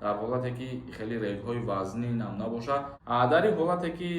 Дар ҳолате ки хеле рейдҳои вазнин ҳам набошад, дар ин ҳолате ки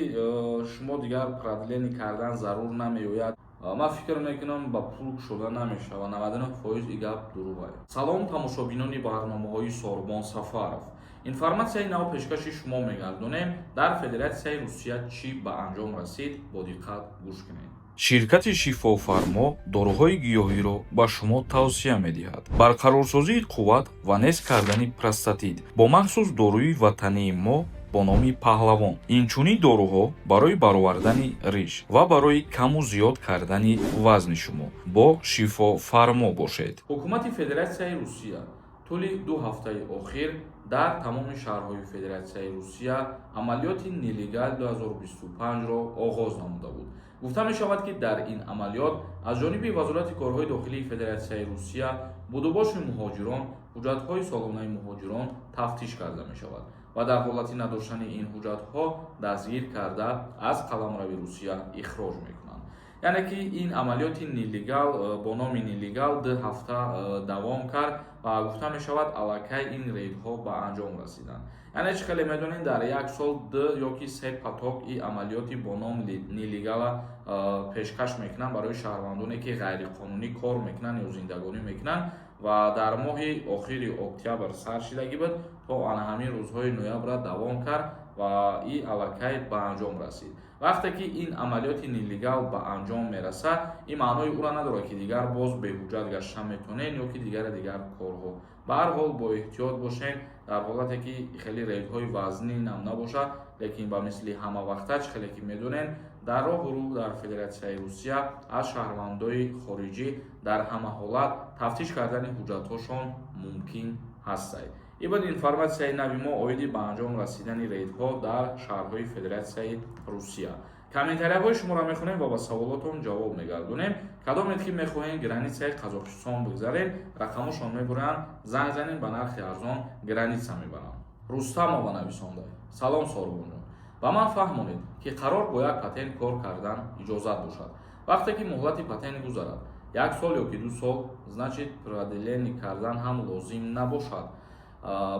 шумо дигар продление кардан зарур намеояд, ман фикр мекунам, ба пул кушода намешавад. 99% и гап дурӯғ. Салом, тамошобинони барномаҳои Сорбон Сафаров. Информатсияи нав пешкаши шумо мегардонем. Дар Федератсияи Русия чӣ ба анҷом расид, бо диққат гӯш кунед. Ширкати Шифофармо доруҳои гиёҳиро ба шумо тавсия медиҳад. Барқарорсозии қувват ва нест кардани простатит бо махсус доруи ватании мо бо номи Паҳлавон. Инчунин доруҳо барои баровардани риш ва барои каму зиёд кардани вазни шумо. Бо Шифофармо бошед. Ҳукумати Федератсияи Русия тӯли 2 ҳафтаи охир дар тамоми шаҳрҳои Федератсияи Русия амалиёти «Нелегал 2025»-ро оғоз намуда буд. Гуфта мешавад, ки дар ин амалиёт аз ҷониби Вазорати корҳои дохилии Федератсияи Русия будубоши муҳоҷирон, ҳуҷҷатҳои солонаи муҳоҷирон тафтиш карда мешавад ва дар ҳолати надоштани ин ҳуҷҷатҳо дастгир карда, аз қаламрави Русия ихроҷ мекунанд. Яъне ки ин амалиёти «Нелегал», бо номи «Нелегал», 2 ҳафта давом кард ва гуфта мешавад, аллакай ин рейдҳо ба анҷом расиданд. Яъне чӣ хеле медонем, дар як сол ду ё ки се поток и амалиёти бо ном «Нелегал»а пешкаш мекунанд барои шаҳрвандоне, ки ғайриқонунӣ кор мекунанд ё зиндагонӣ мекунанд. Ва дар моҳи охири октябр сар шидагӣ буд, то ана ҳамин рӯзҳои ноябра давом кард ва и аллакай ба анҷом расид. Вақте ки ин амалиёти «Нелегал» ба анҷом мерасад, ин маънои ӯро надорад, ки дигар боз беҳуҷҷат гашта метавонед ё ки дигаре дигар корҳо. Ба ҳар ҳол, бо эҳтиёт бошед. Дар ҳолате ки хеле рейдҳои вазнин ҳам набошад, лекин ба мисли ҳамавақта, чӣ хеле ки медонед, дар роҳу рӯ дар Федератсияи Русия аз шаҳрвандои хориҷӣ дар ҳама ҳолат тафтиш кардани ҳуҷҷатҳошон мумкин ҳастад. Ин буд информатсияи нави мо оиди ба анҷом расидани рейдҳо дар шаҳрҳои Федератсияи Русия. Комментарияҳои шуморо мехонем ва ба саволотон ҷавоб мегардонем. Кадомед ки мехоҳем границаи Қазоқистон бигзарем, рақамошон мебуранд, занг занем, ба нархи арзон граница мебаранд. Рустамова нависонда: «Салом, Сорбонҷон, ба ман фаҳмонед, ки қарор бо як патент кор кардан иҷозат бошад, вақте ки муҳлати патент гузарад, як сол ё ки 2 сол, значит, продление кардан ҳам лозим набошад?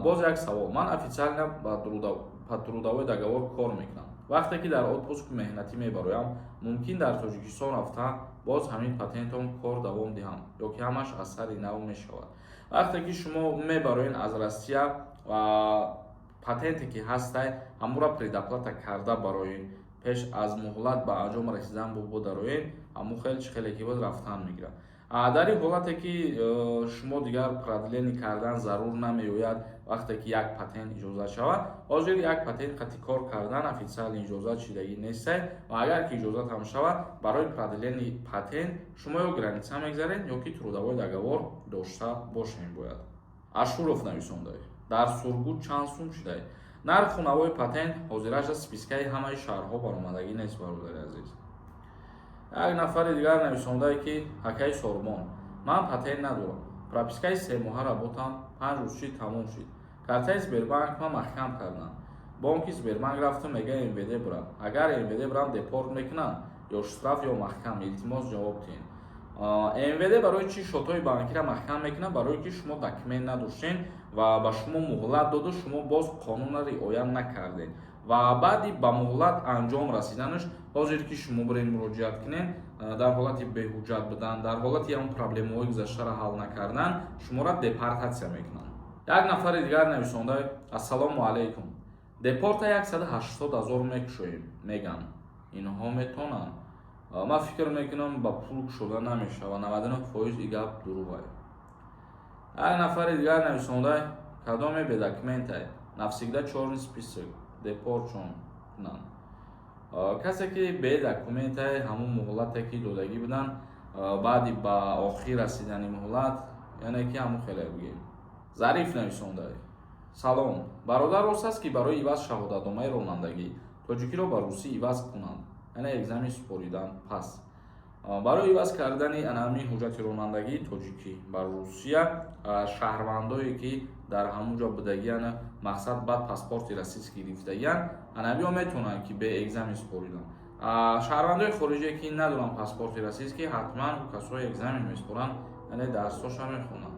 Боз як савол: ман официально по трудовой договор кор мекунам. Вақте ки дар отпуск меҳнатӣ мебароям, мумкин дар Тоҷикистон рафта, боз ҳамин патентон кор давом диҳам ё ки ҳамаш аз сари нав мешавад?» Вақте ки шумо мебароен аз Россия ва патенте ки ҳастай, ҳамура предоплата карда бароен, пеш аз муҳлат ба анҷом расидан бодароен, ҳамун хел чӣ хеле ки боз рафтан мегирад. Дар ин ҳолате ки шумо дигар продление кардан зарур намеояд, вақте ки як патент иҷозат шавад. Ҳозир як патент қати кор кардан официально иҷозат шидагӣ нестай ва агар ки иҷозат ҳам шавад, барои продление патент шумо ё граница мегзаред, ё ки трудовой договор дошта бошем бояд. Ашуров нависонда: «Дар Сургут чанд сум шудай нарху навои патент?» Ҳозираша спискаи ҳамаи шаҳрҳо баромадагӣ нест, бародари азиз. Як нафари дигар нависондае, ки «Акаи Сорбон, ман патент надорам, пропискаи 3 моҳа работам 5 рӯз шид, тамом шид. Картаи Сбербанк ма маҳкам кардам. Бонки Сбербанк рафтам, мега МВД бурам. Агар МВД бурам, депорт мекунам ё штраф ё маҳкам? Илтимос, ҷавоб диҳем». МВД барои чӣ счётҳои банкиро маҳкам мекунад? Барое ки шумо документ надоштен ва ба шумо муҳлат доду, шумо боз қонунро риоя накардед. Ва баъди ба муҳлат анҷом расиданаш, ҳозир ки шумо бирен муроҷиат кунед, дар ҳолати беҳуҷҷат будан, дар ҳолати ҳамн проблемаҳои гузаштаро ҳал накардан, шуморо депортатсия мекунанд. Як нафари дигар нависонда: «Ассалому алайкум, депорта 180 ҳазор мекушоем меган, инҳо метонанд?» Ман фикр мекунам, ба пул кушода намешавад. 99% и гап дурӯғ. Як нафари дигар нависонда: «Кадоме бедокументай, навсегда чёрный список, депортшон кунанд?» Касе ки бедокументай, ҳамун муҳлате ки додагӣ буданд, баъди ба охир расидани муҳлат, яъне ки ҳамун хеле бигем. Зариф нависонда: «Салом, бародар, рост аст, ки барои иваз шаҳодатномаи ронандагӣ тоҷикиро ба русӣ иваз кунанд, яъне экзамен супоридан пас, барои иваз кардани анами ҳуҷҷати ронандагии тоҷикӣ ба Русия, шаҳрвандое ки дар ҳамун ҷо будагиян, мақсад, баъд паспорти российский гирифтагиян, анабиё метавонанд ки бе экзамен супоридан. Шаҳрвандои хориҷие ки надоранд паспорти российский, ҳатман касои экзамен месупоранд, яъне дарсҳоша мехонанд.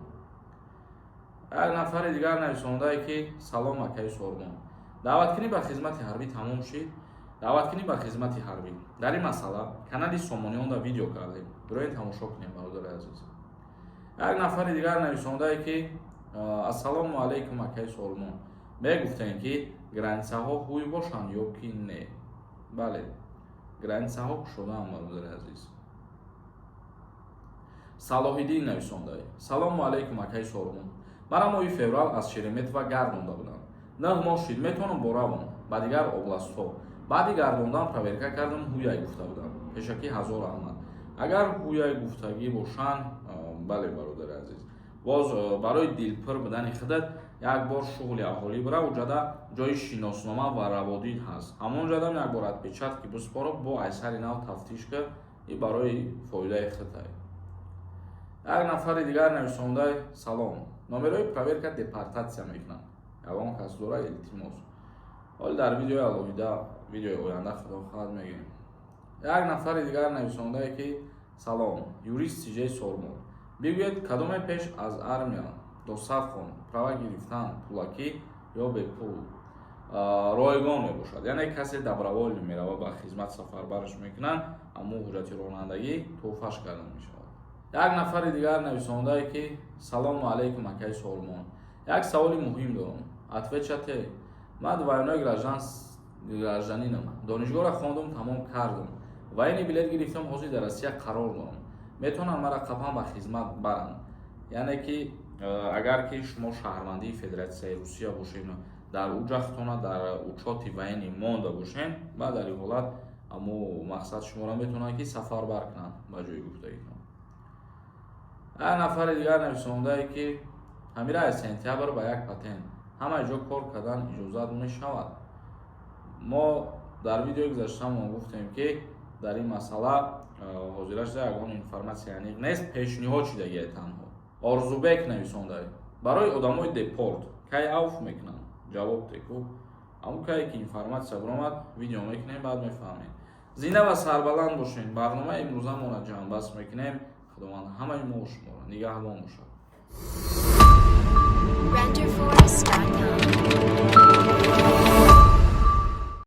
Як нафари дигар нависондае, ки: «Салом, акаи Сормон, даъваткунӣ ба хизмати ҳарбӣ тамом шид?» Даъваткунӣ ба хизмати ҳарбӣ, дар ин масъала канали Сомониёнда видео кардем, бироин, тамошо кунем, бародари азиз. Як нафари дигар нависондае, ки: «Ассалому алайкум, акаи Сормон, мегуфтем, ки границаҳо ҳуй бошанд ё ки не?» Бале, границаҳо кушодаанд, бародари азиз. Салоҳиддин нависондае: «Салому алайкум, акаи Сормон, мара моҳи феврал аз Шереметьево гардонда буданд, 9 моҳ шид, метавонам боравам ба дигар областҳо? Баъди гардондан проверка кардам, ҳуяй гуфта будам. Пешакӣ ҳазор раҳмат». Агар ҳуяй гуфтагӣ бошанд, бале, бародари азиз. Боз барои дилпур будани худат як бор шуғли аҳолӣ бира, уҷада ҷои шиноснома ва раводид ҳаст, ҳамон ҷадам як бор отпечатки биспоро, бо айсари нав тафтиш кар и барои фоидаи худтай. Як нафари дигар нависондай: «Салом, номерои проверка депортатсия мекунанд, ягон кас дора, илтимос?» Ҳоли дар видеои алоҳида, видеои оянда, худо хоҳад, мегӯем. Як нафари дигар нависондае, ки: «Салом, юрист Сиҷаи Сормон, бигӯед, кадоме пеш аз армия досафхон права гирифтан, пулакӣ ё бепул?» Ройгон мебошад, яъне касе добровольно мерава ба хизмат, сафарбараш мекунанд, аммо ҳуҷҷати ронандагӣ тӯҳфаш карда мешавад. Як нафари дигар нависондае, ки: «Салому алайкум, акаи Сормон, як саволи муҳим дорам, отвечайте. Ман двойной гражданинам, донишгоҳро хондум, тамом кардам, военный билет гирифтам, ҳозир дар Россия қарор дорам. Метавонанд мара қапан ба хизмат баранд?» Яъне ки агар ки шумо шаҳрвандии Федератсияи Русия бошед, дар уҷахтона дар учёти военный монда бошед, баъд дар ин ҳолат амо мақсад шуморо метавонанд, ки сафарбар кунанд ба ҷои гуфтагитон. Як нафари дигар нависондае, ки: «Ҳамира аз сентябр ба як патент ҳама ҷо кор кардан иҷозат мешавад?» Мо дар видеои гузаштаамон гуфтем, ки дар ин масъала ҳозира шуда ягон информатсия аниқ нест, пешниҳод шудагие танҳо. Орзубек нависондае: «Барои одамои депорт кай авф мекунанд, ҷавоб теку?» Ҳамун кае ки информатсия биромад, видео мекунем, баъд мефаҳмем. Зинда ва сарбаланд бошем. Барномаи имрӯзамонро ҷамъбаст мекунем. Худованд ҳамаи мо шуморо нигаҳбон бошад. Renderforest.com.